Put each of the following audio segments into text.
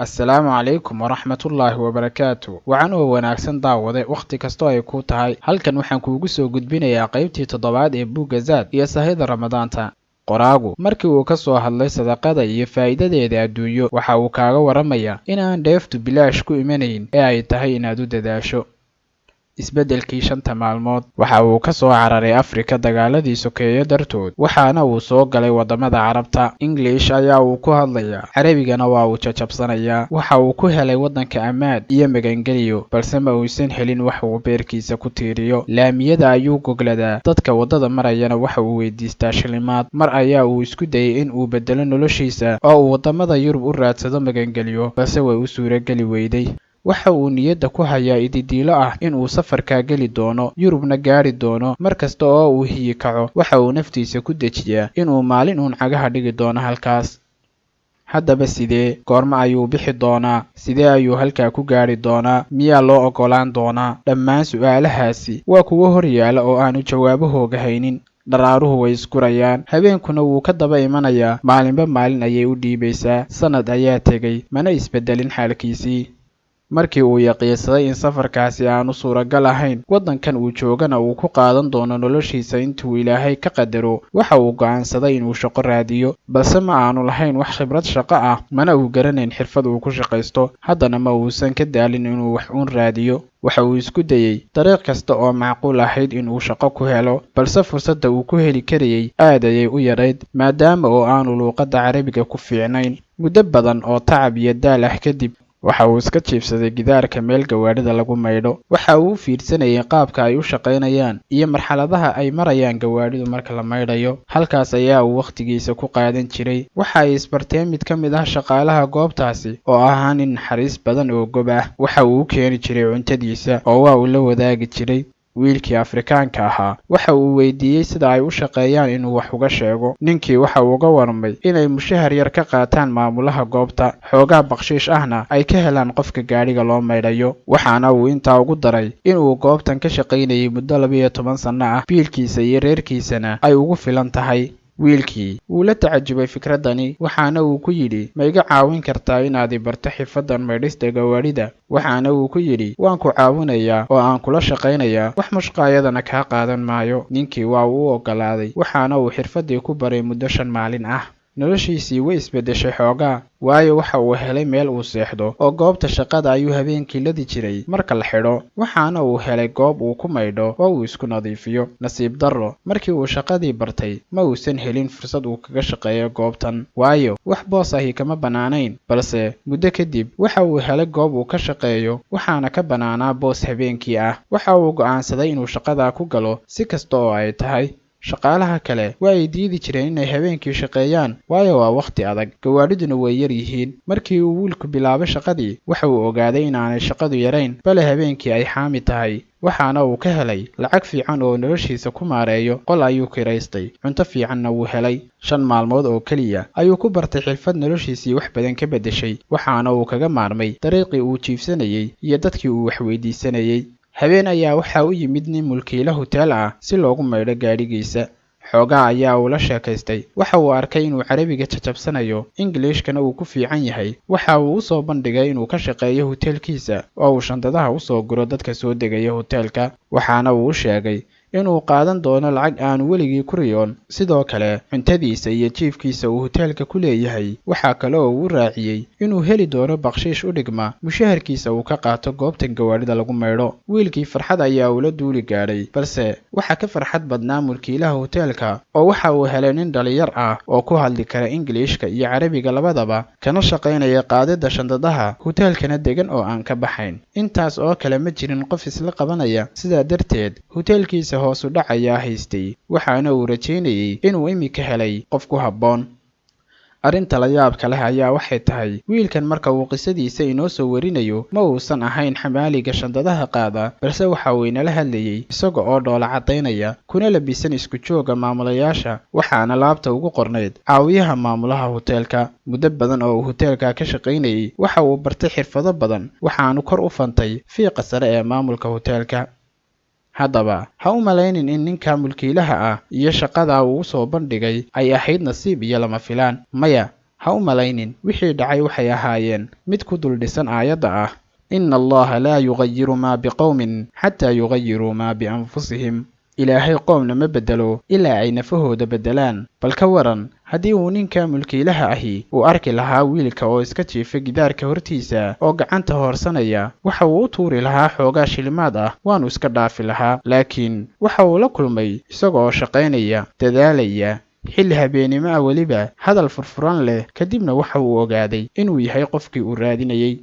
Assalaamu calaykum waraxmatullaahi wabarakaatu. Wacan oo wanaagsan daawade, wakhti kastoo ay kuu tahay. Halkan waxaan kuugu soo gudbinayaa qaybtii toddobaad ee buugga Zaad iyo Sahayda Ramadaanta. Qoraagu markii uu ka soo hadlay sadaqada iyo faa'iidadeeda adduunyo, waxa uu kaaga warramayaa inaan dheeftu bilaash ku imanayn ee ay tahay inaad u dadaasho. Isbeddelkii shanta maalmood. Waxa uu ka soo cararay Afrika dagaaladii sokeeye dartood, waxaana uu soo galay waddamada Carabta. English ayaa uu ku hadlayaa, Carabigana waa uu jajabsanayaa. Waxa uu ku helay waddanka ammaan iyo magangeliyo, balse ma uusan helin wax uu beerkiisa ku tiiriyo. Laamiyada ayuu gogladaa, dadka waddada marayana waxa uu weydiistaa shilimaad. Mar ayaa uu isku dayay in uu beddelo noloshiisa oo uu waddamada Yurub u raadsado magangeliyo, balse way u suurageli weyday. Waxa uu niyadda ku hayaa ididiilo ah in uu safarkaa geli doono, Yurubna gaadhi doono. Mar kasta oo uu hiyi kaco, waxa uu naftiisa ku dejiyaa inuu maalin uun cagaha dhigi doono halkaas. Haddaba sidee? Goorma ayuu bixi doonaa? Sidee ayuu halkaa ku gaadhi doonaa? Miyaa loo oggolaan doonaa? Dhammaan su'aalahaasi waa kuwo hor yaalla oo aanu jawaabahooga haynin. Dharaaruhu way isgurayaan, habeenkuna wuu ka daba imanayaa. Maalinba maalin ayay u dhiibaysaa. Sannad ayaa tegey, mana isbeddelin xaalkiisii. Markii uu yaqiinsaday in safarkaasi aanu suuragal ahayn, waddankan uu joogana uu ku qaadan doono noloshiisa intuu Ilaahay ka qadaro, waxa uu go'aansaday inuu shaqo raadiyo. Balse ma aanu lahayn wax khibrad shaqo ah, mana uu garanayn xirfad uu ku shaqaysto. Haddana ma uusan ka daalin inuu wax uun raadiyo. Waxa uu isku dayey dariiq kasta oo macquul ahayd inuu shaqo ku helo, balse fursadda uu ku heli karayay aad ayay u yarayd, maadaama oo aanu luuqadda Carabiga ku fiicnayn. Muddo badan oo tacab iyo daal ah kadib, waxa uu iska jiibsaday gidaarka meel gawaadhida lagu maydho. Waxa uu u fiirsanayay qaabka ay u shaqaynayaan iyo marxaladaha ay marayaan gawaadhidu marka la maydhayo. Halkaas ayaa uu wakhtigiisa ku qaadan jiray. Waxa ay isbarteen mid ka mid ah shaqaalaha goobtaasi oo ahaa nin naxariis badan oo gob ah. Waxa uu u keeni jiray cuntadiisa oo waa uu la wadaagi jiray. Wiilkii Afrikaanka ahaa waxa uu weydiiyey sida ay u shaqeeyaan inuu wax uga sheego. Ninkii waxa uu uga warramay inay mushahar yar ka qaataan maamulaha goobta, xoogaa bakshiish ahna ay ka helaan qofka gaadhiga loo maydhayo. Waxaana uu intaa ugu daray inuu goobtan ka shaqaynayay muddo 12 sanno ah, biilkiisa iyo reerkiisana ay ugu filan tahay. Wiilkii wuu la tacajubay fikraddani, waxaana uu ku yidhi, ma iga caawin kartaa inaad i barto xirfaddan maydhista gawaadhida? Waxaana uu ku yidhi, waan ku caawinayaa oo aan kula shaqaynayaa, wax mushqaayadana kaa qaadan maayo. Ninkii waa uu u oggolaaday, waxaana uu xirfaddii ku baray muddo 5 maalin ah. Noloshiisii way isbeddeshay xoogaa, waayo waxa uu helay meel uu seexdo oo goobta shaqada ayuu habeenkii ladi jiray marka la xidho. Waxaana uu helay goob uu ku maydho oo uu isku nadiifiyo. Nasiib darro, markii uu shaqadii bartay ma uusan helin fursad uu kaga shaqeeyo goobtan, waayo wax boos ahi kama bannaanayn. Balse muddo kadib waxa uu helay goob uu ka shaqeeyo, waxaana ka bannaanaa boos habeenkii ah. Waxa uu go'aansaday inuu shaqadaa ku galo si kasta oo ay tahay. Shaqaalaha kale waa ay diidi jireen inay habeenkii shaqeeyaan, waayo waa wakhti adag, gawaadhiduna way yar yihiin. Markii uu wiilku bilaabay shaqadii, waxa uu ogaaday inaanay shaqadu yarayn, bale habeenkii ay xaami tahay. Waxaana uu ka helay lacag fiican oo noloshiisa ku maareeyo. Qol ayuu kiraystay, cunto fiicanna wuu helay. 5 maalmood oo keliya ayuu ku bartay xirfad noloshiisii wax badan ka beddeshay, waxaana uu kaga maarmay dariiqii uu jiifsanayay iyo dadkii uu wax weydiisanayay. Habeen ayaa waxa u yimid nin mulkiile huteel ah si loogu maydho gaadhigiisa. Xoogaa ayaa uu la sheekaystay. Waxa uu arkay inuu Carabiga jajabsanayo, Englishkana uu ku fiican yahay. Waxa uu u soo bandhigay inuu ka shaqeeyo huteelkiisa oo uu shandadaha u soo guro dadka soo degaya huteelka. Waxaana uu u sheegay inuu qaadan doono lacag aanu weligii ku riyoon. Sidoo kale cuntadiisa iyo jiifkiisa uu huteelka ku leeyahay. Waxa kale oo uu raaciyey inuu heli doono bakshiish u dhigma mushaharkiisa uu ka qaato goobtan gawaadhida lagu maydho. Wiilkii farxad ayaa ula duuli gaadhay, balse waxa ka farxad badnaa mulkiilaha huteelka oo waxa uu helay nin dhalinyar ah oo ku hadli kara Englishka iyo Carabiga labadaba, kana shaqaynaya qaadida shandadaha, huteelkana degan oo aan ka baxayn. Intaas oo kale ma jirin qof isla qabanaya, sidaa darteed huteelkiisa hoos u dhac ayaa haystay, waxaana uu rajaynayay inuu imika helay qof ku habboon. Arrinta la yaabka leh ayaa waxay tahay, wiilkan marka uu qisadiisa inoo soo warinayo ma uusan ahayn xamaaliga shandadaha qaada, balse waxa uu inala hadlayay isaga oo dhoola caddaynaya, kuna labisan isku joogga maamulayaasha. Waxaana laabta ugu qornayd caawiyaha maamulaha huteelka. Muddo badan oo uu huteelka ka shaqaynayay, waxa uu bartay xirfado badan, waxaanu kor u fantay fiiqa sare ee maamulka huteelka. Haddaba ha u malaynin in ninka mulkiilaha ah iyo shaqada uu u soo bandhigay ay ahayd nasiib iyo lama filaan. Maya, Ha u malaynin wixii dhacay waxay ahaayeen mid ku dul dhisan aayadda ah, ina Allaha laa yugayiru maa biqowmin xataa yugayiruu maa bianfusihim. Ilaahay qoomna ma beddelo ilaa ay nafahooda beddelaan. Bal ka waran haddii uu ninka mulkiilaha ahi uu arki lahaa wiilka oo iska jiifa gidaarka hortiisa oo gacanta hoorsanaya, waxa uu u tuuri lahaa xoogaa shilimaad ah, waanu iska dhaafi lahaa. Laakiin waxa uu la kulmay isaga oo shaqaynaya, dadaalaya, xilli habeenimo ah, weliba hadal furfuran leh. Kadibna waxa uu ogaaday inuu yahay qofkii uu raadinayay.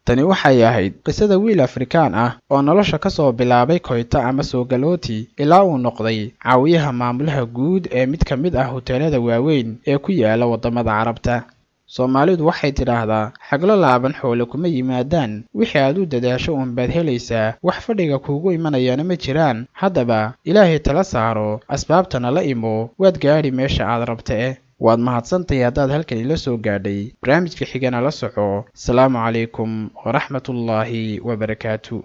Tani waxay ahayd qisada wiil Afrikaan ah oo nolosha ka soo bilaabay koyta ama soogalooti ilaa uu noqday caawiyaha maamulaha guud ee mid ka mid ah hoteelada waaweyn ee ku yaala waddamada Carabta. Soomaalidu waxay tidhaahdaa xaglo laaban xoole kuma yimaadaan, wixii aad u dadaasho uunbaad helaysaa, wax fadhiga kuugu imanayana ma jiraan. Haddaba Ilaahay tala saaro, asbaabtana la imo, waad gaadhi meesha aad rabta. Eh, waad mahadsantahay haddaad halkan ila soo gaadhay. Barnaamijka xigana la soco. Asalaamu calaykum waraxmatullaahi wabarakaatu.